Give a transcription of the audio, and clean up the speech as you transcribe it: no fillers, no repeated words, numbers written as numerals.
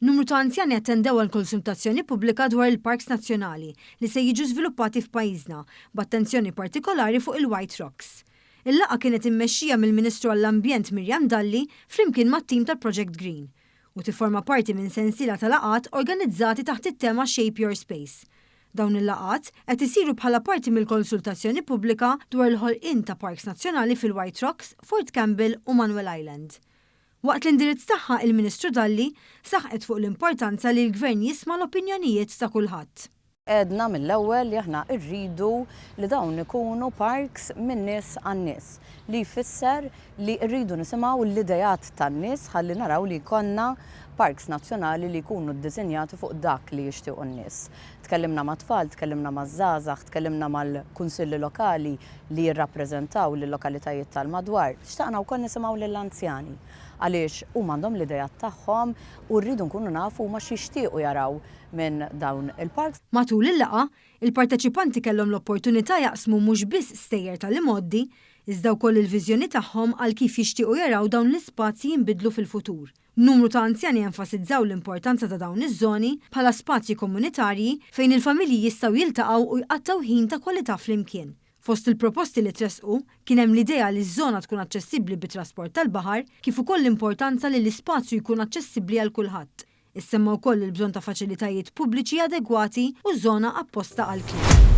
Numru ta' anzjani attendew għal konsultazzjoni pubblika dwar il-parks nazzjonali li se jiġu żviluppati f'pajjiżna, b'attenzjoni partikolari fuq il-White Rocks. Il-laqgħa kienet immexxija mill-Ministru għall-Ambjent Miriam Dalli flimkien mat-tim tal-Project Green, u tifforma parti minn sensiela ta' laqgħat organizzati taħt it-tema Shape Your Space. Dawn il-laqgħat qed isiru bħala parti mill-konsultazzjoni pubblika dwar il-ħolqien ta' parks nazzjonali fil-White Rocks, Fort Campbell u Manuel Island. Waqt l-indirizz tagħha il-Ministru Dalli saħqet fuq l-importanza li l-Gvern jisma' l-opinjonijiet ta' kulħadd. Għedna mill-ewwel li aħna rridu li dawn ikunu parks min-nies għan-nies, li jfisser li rridu nisimgħu l-ideat tan-nies ħalli naraw li jkollna parks nazzjonali li jkunu ddisinjati fuq dak li jixtiequ n-nies. Tkellimna mat-tfal, tkellimna maż-żgħażagħ, tkellimna mal-kunsilli lokali li jirrappreżentaw lil-lokalitajiet tal-madwar. Xtaqna wkoll nisimgħu lill-anzjani għaliex huma għandhom l-ideat tagħhom u rridu nkunu nafu huma x'jixtiequ jaraw minn dawn il-parks. Matul il-laqgħa, il-parteċipanti kellhom l-opportunità jaqsmu mhux biss stejjer tal-imgħoddi, iżda wkoll il-viżjoni tagħhom għal kif jixtiequ jaraw dawn l-ispazji jinbidlu fil-futur. Numru ta' anzjani enfasizzaw l-importanza ta' dawn iż-żoni bħala spazji komunitarji fejn il-familji jistgħu jiltaqgħu u jqattgħu ħin ta' kwalità flimkien. Fost il-proposti li tressqu kien hemm l-idea li ż-żona tkun aċċessibbli bit-trasport tal-baħar kif ukoll l-importanza li l-ispazju jkun aċċessibbli għal kulħadd. Issemma wkoll il-bżonn ta' faċilitajiet pubbliċi adegwati u żona apposta għall-klieb.